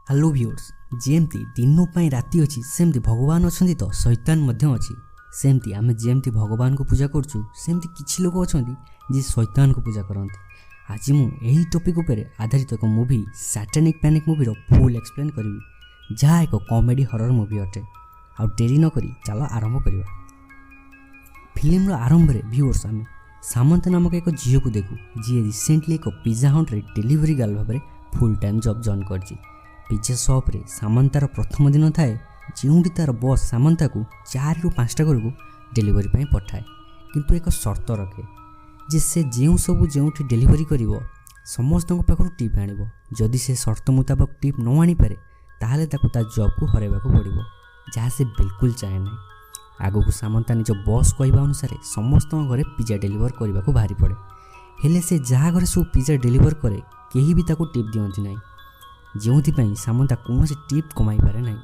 Hello viewers, ଯେମିତି ଦିନ ପାଇଁ ରାତି ଅଛି, ସେମିତି ଭଗବାନ ଅଛନ୍ତି ତ ଶୈତାନ ମଧ୍ୟ ଅଛି। ସେମିତି ଆମେ ଯେମିତି ଭଗବାନଙ୍କୁ ପୂଜା କରୁଛୁ, ସେମିତି କିଛି ଲୋକ ଅଛନ୍ତି ଯିଏ ଶୈତାନକୁ ପୂଜା କରନ୍ତି। ଆଜି ମୁଁ ଏହି ଟପିକ୍ ଉପରେ ଆଧାରିତ ଏକ ମୁଭି ସାଟାନିକ୍ ପ୍ୟାନିକ୍ ମୁଭିର ଫୁଲ୍ ଏକ୍ସପ୍ଲେନ୍ କରିବି, ଯାହା ଏକ କମେଡ଼ି ହରର ମୁଭି ଅଟେ। ଆଉ ଡେରି ନକରି ଚାଲ ଆରମ୍ଭ କରିବା। ଫିଲ୍ମର ଆରମ୍ଭରେ ଭିଉର୍ସ, ଆମେ ସାମନ୍ତା ନାମକ ଏକ ଝିଅକୁ ଦେଖୁ, ଯିଏ ରିସେଣ୍ଟଲି ଏକ ପିଜା ହଟ୍ରେ ଡେଲିଭରି ଗାର୍ଲ ଭାବରେ ଫୁଲ୍ ଟାଇମ୍ ଜବ୍ ଜଏନ୍ କରିଛି। ପିଜା ସପ୍ରେ ସାମନ୍ତାର ପ୍ରଥମ ଦିନ ଥାଏ, ଯେଉଁଠି ତା'ର ବସ୍ ସାମନ୍ତାକୁ 4ରୁ 5ଟା ଘରକୁ ଡେଲିଭରି ପାଇଁ ପଠାଏ, କିନ୍ତୁ ଏକ ସର୍ତ୍ତ ରଖେ ଯେ ସେ ଯେଉଁ ସବୁ ଯେଉଁଠି ଡେଲିଭରି କରିବ, ସମସ୍ତଙ୍କ ପାଖରୁ ଟିପ୍ ଆଣିବ। ଯଦି ସେ ସର୍ତ୍ତ ମୁତାବକ ଟିପ୍ ନ ଆଣିପାରେ, ତାହେଲେ ତାକୁ ତା ଜବ୍କୁ ହରାଇବାକୁ ପଡ଼ିବ, ଯାହା ସେ ବିଲକୁଲ ଚାହେଁ ନାହିଁ। ଆଗକୁ ସାମନ୍ତା ନିଜ ବସ୍ କହିବା ଅନୁସାରେ ସମସ୍ତଙ୍କ ଘରେ ପିଜା ଡେଲିଭର କରିବାକୁ ବାହାରି ପଡ଼େ। ହେଲେ ସେ ଯାହା ଘରେ ସବୁ ପିଜା ଡେଲିଭର କରେ, କେହି ବି ତାକୁ ଟିପ୍ ଦିଅନ୍ତି ନାହିଁ, ଯେଉଁଥିପାଇଁ ସାମନ୍ତା କୌଣସି ଟିପ୍ କମାଇ ପାରେ ନାହିଁ।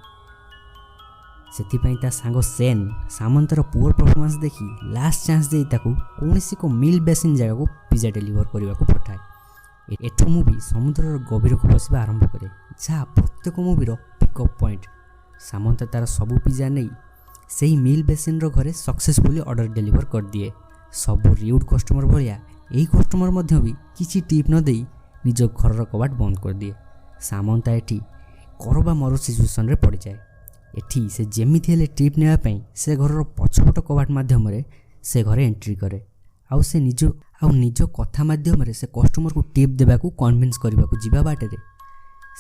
ସେଥିପାଇଁ ତା ସାଙ୍ଗ ସେନ୍ ସାମନ୍ତାର ପୁଅର ପରଫର୍ମାନ୍ସ ଦେଖି ଲାଷ୍ଟ ଚାନ୍ସ ଦେଇ ତାକୁ କୌଣସି ଏକ ମିଲ୍ ବେସିନ୍ ଜାଗାକୁ ପିଜା ଡେଲିଭର କରିବାକୁ ପଠାଏ। ଏଠୁ ମୁଭି ସମୁଦ୍ରର ଗଭୀରକୁ ପଶିବା ଆରମ୍ଭ କରେ, ଯାହା ପ୍ରତ୍ୟେକ ମୁଭିର ପିକଅପ୍ ପଏଣ୍ଟ। ସାମନ୍ତା ତାର ସବୁ ପିଜା ନେଇ ସେହି ମିଲ୍ ବେସିନ୍ର ଘରେ ସକ୍ସେସଫୁଲି ଅର୍ଡ଼ର ଡେଲିଭର କରିଦିଏ। ସବୁ ରିଉଡ୍ କଷ୍ଟମର ଭଳିଆ ଏହି କଷ୍ଟମର ମଧ୍ୟ ବି କିଛି ଟିପ୍ ନ ଦେଇ ନିଜ ଘରର କବାଟ ବନ୍ଦ କରିଦିଏ। ସାମନ୍ତା ଏଠି କର ବା ମର ସିଚୁଏସନ୍ରେ ପଡ଼ିଯାଏ। ଏଠି ସେ ଯେମିତି ହେଲେ ଟିପ୍ ନେବା ପାଇଁ ସେ ଘରର ପଛପଟ କବାଟ ମାଧ୍ୟମରେ ସେ ଘରେ ଏଣ୍ଟ୍ରି କରେ ଆଉ ନିଜ କଥା ମାଧ୍ୟମରେ ସେ କଷ୍ଟମରକୁ ଟିପ୍ ଦେବାକୁ କନଭିନ୍ସ କରିବାକୁ ଯିବା ବାଟରେ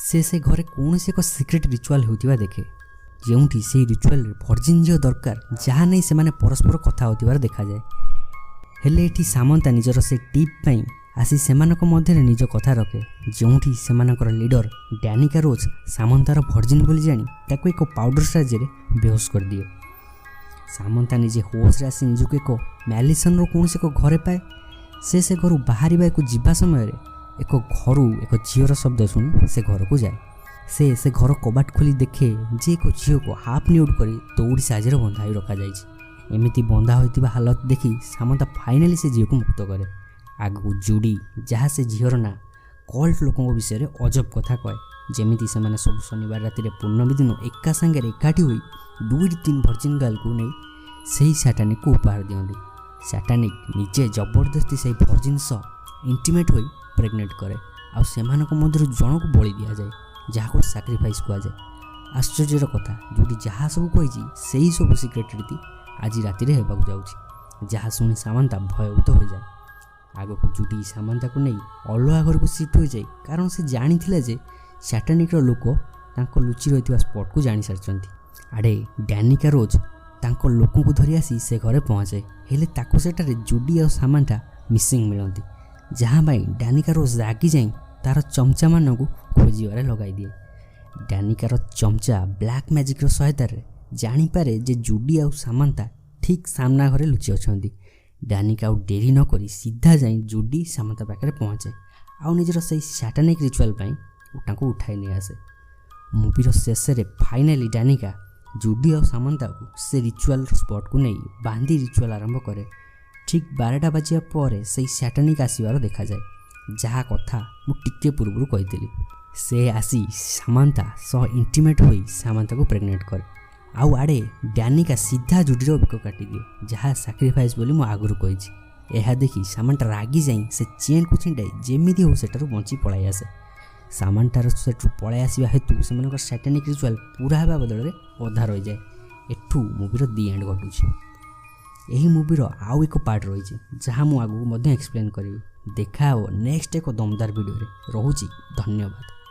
ସେ ସେ ଘରେ କୌଣସି ଏକ ସିକ୍ରେଟ୍ ରିଚୁଆଲ୍ ହେଉଥିବା ଦେଖେ, ଯେଉଁଠି ସେହି ରିଚୁଆଲ୍ରେ ଭର୍ଜିନ୍ ଝିଅ ଦରକାର, ଯାହା ନେଇ ସେମାନେ ପରସ୍ପର କଥା ହେଉଥିବାର ଦେଖାଯାଏ। ହେଲେ ଏଠି ସାମନ୍ତା ନିଜର ସେ ଟିପ୍ ପାଇଁ ଆସି ସେମାନଙ୍କ ମଧ୍ୟରେ ନିଜ କଥା ରଖେ, ଯେଉଁଠି ସେମାନଙ୍କର ଲିଡର ଡ୍ୟାନିକା ରୋଜ୍ ସାମନ୍ତାର ଭର୍ଜିନ୍ ବୋଲି ଜାଣି ତାକୁ ଏକ ପାଉଡ଼ର ସାହାଯ୍ୟରେ ବେହୋସ କରିଦିଏ। ସାମନ୍ତା ନିଜେ ହୋସ୍ରେ ଆସି ନିଜକୁ ଏକ ମ୍ୟାନସନ୍ର କୌଣସି ଏକ ଘରେ ପାଏ। ସେ ସେ ଘରୁ ବାହାରିବାକୁ ଯିବା ସମୟରେ ଏକ ଘରୁ ଏକ ଝିଅର ଶବ୍ଦ ଶୁଣି ସେ ଘରକୁ ଯାଏ। ସେ ସେ ଘର କବାଟ ଖୋଲି ଦେଖେ ଯେ ଏକ ଝିଅକୁ ହାଫ୍ ନ୍ୟୁଡ୍ କରି ଦଉଡ଼ି ସାହାଯ୍ୟରେ ବନ୍ଧା ହୋଇ ରଖାଯାଇଛି। ଏମିତି ବନ୍ଧା ହୋଇଥିବା ହାଲତ ଦେଖି ସାମନ୍ତା ଫାଇନାଲି ସେ ଝିଅକୁ ମୁକ୍ତ କରେ। ଆଗକୁ ଜୁଡ଼ି, ଯାହା ସେ ଝିଅର ନାଁ, କଲ୍ଟ ଲୋକଙ୍କ ବିଷୟରେ ଅଜବ କଥା କହେ, ଯେମିତି ସେମାନେ ସବୁ ଶନିବାର ରାତିରେ ପୂର୍ଣ୍ଣମୀ ଦିନ ଏକା ସାଙ୍ଗରେ ଏକାଠି ହୋଇ ଦୁଇଟି ତିନି ଭର୍ଜିନ୍ ଗାର୍ଲକୁ ନେଇ ସେହି ସାଟାନିକକୁ ଉପହାର ଦିଅନ୍ତି। ସାଟାନିକ୍ ନିଜେ ଜବରଦସ୍ତି ସେହି ଭର୍ଜିନ୍ ସହ ଇଣ୍ଟିମେଟ୍ ହୋଇ ପ୍ରେଗନେଣ୍ଟ କରେ ଆଉ ସେମାନଙ୍କ ମଧ୍ୟରୁ ଜଣକୁ ବଳି ଦିଆଯାଏ, ଯାହାକୁ ସାକ୍ରିଫାଇସ୍ କୁହାଯାଏ। ଆଶ୍ଚର୍ଯ୍ୟର କଥା, ଜୁଡ଼ି ଯାହା ସବୁ କହିଛି, ସେହି ସବୁ ସିକ୍ରେଟ୍ ରୀତି ଆଜି ରାତିରେ ହେବାକୁ ଯାଉଛି, ଯାହା ଶୁଣି ସାମନ୍ତା ଭୟଭୀତ ହୋଇଯାଏ। ଆଗକୁ ଜୁଡ଼ି ସାମନ୍ତାକୁ ନେଇ ଅଲଗା ଘରକୁ ସିଫ୍ଟ ହୋଇଯାଏ, କାରଣ ସେ ଜାଣିଥିଲା ଯେ ସାଟାନିକ୍ର ଲୋକ ତାଙ୍କ ଲୁଚି ରହିଥିବା ସ୍ପଟ୍କୁ ଜାଣିସାରିଛନ୍ତି। ଆଡ଼େ ଡ୍ୟାନିକା ରୋଜ୍ ତାଙ୍କ ଲୋକଙ୍କୁ ଧରି ଆସି ସେ ଘରେ ପହଞ୍ଚେ। ହେଲେ ତାକୁ ସେଠାରେ ଜୁଡ଼ି ଆଉ ସାମାନ୍ତା ମିସିଂ ମିଳନ୍ତି, ଯାହା ପାଇଁ ଡ୍ୟାନିକା ରୋଜ୍ ରାଗି ଯାଇ ତାର ଚମଚାମାନଙ୍କୁ ଖୋଜିବାରେ ଲଗାଇଦିଏ। ଡ୍ୟାନିକାର ଚମଚା ବ୍ଲାକ୍ ମ୍ୟାଜିକ୍ର ସହାୟତାରେ ଜାଣିପାରେ ଯେ ଜୁଡ଼ି ଆଉ ସାମାନ୍ତା ଠିକ୍ ସାମ୍ନା ଘରେ ଲୁଚି ଅଛନ୍ତି। ଡ୍ୟାନିକା ଆଉ ଡେରି ନକରି ସିଧା ଯାଇ ଜୁଡ଼ି ସାମନ୍ତା ପାଖରେ ପହଞ୍ଚେ ଆଉ ନିଜର ସେଇ ସାଟାନିକ୍ ରିଚୁଆଲ୍ ପାଇଁ ତାଙ୍କୁ ଉଠାଇ ନେଇ ଆସେ। ମୁଭିର ଶେଷରେ ଫାଇନାଲି ଡ୍ୟାନିକା ଜୁଡ଼ି ଆଉ ସାମନ୍ତାକୁ ସେ ରିଚୁଆଲ୍ର ସ୍ପଟ୍କୁ ନେଇ ବାନ୍ଧି ରିଚୁଆଲ୍ ଆରମ୍ଭ କରେ। ଠିକ୍ 12ଟା ବାଜିବା ପରେ ସେଇ ସାଟାନିକ୍ ଆସିବାର ଦେଖାଯାଏ, ଯାହା କଥା ମୁଁ ଟିକିଏ ପୂର୍ବରୁ କହିଥିଲି। ସେ ଆସି ସାମାନ୍ତା ସହ ଇଣ୍ଟିମେଟ୍ ହୋଇ ସାମାନ୍ତାକୁ ପ୍ରେଗନେଣ୍ଟ କରେ ଆଉ ଆଡ଼େ ଡ୍ୟାନିକା ସିଧା ଜୁଡ଼ିର ବେକ କାଟିଦିଏ, ଯାହା ସାକ୍ରିଫାଇସ୍ ବୋଲି ମୁଁ ଆଗରୁ କହିଛି। ଏହା ଦେଖି ସାମାନ୍ତା ରାଗି ଯାଇ ସେ ଚେନ୍କୁ ଛିଣ୍ଡାଇ ଯେମିତି ହଉ ସେଠାରୁ ବଞ୍ଚି ପଳାଇ ଆସେ। ସାମାନ୍ତାର ସେଠୁ ପଳାଇ ଆସିବା ହେତୁ ସେମାନଙ୍କର ସାଟାନିକ୍ ରିଚୁଆଲ୍ ପୁରା ହେବା ବଦଳରେ ଅଧା ରହିଯାଏ। ଏଠୁ ମୁଭିର ଦି ଏଣ୍ଡ ଘଟୁଛି। ଏହି ମୁଭିର ଆଉ ଏକ ପାର୍ଟ ରହିଛି, ଯାହା ମୁଁ ଆଗକୁ ମଧ୍ୟ ଏକ୍ସପ୍ଲେନ୍ କରିବି। ଦେଖା ହେବ ନେକ୍ସଟ ଏକ ଦମଦାର ଭିଡ଼ିଓରେ। ରହୁଛି, ଧନ୍ୟବାଦ।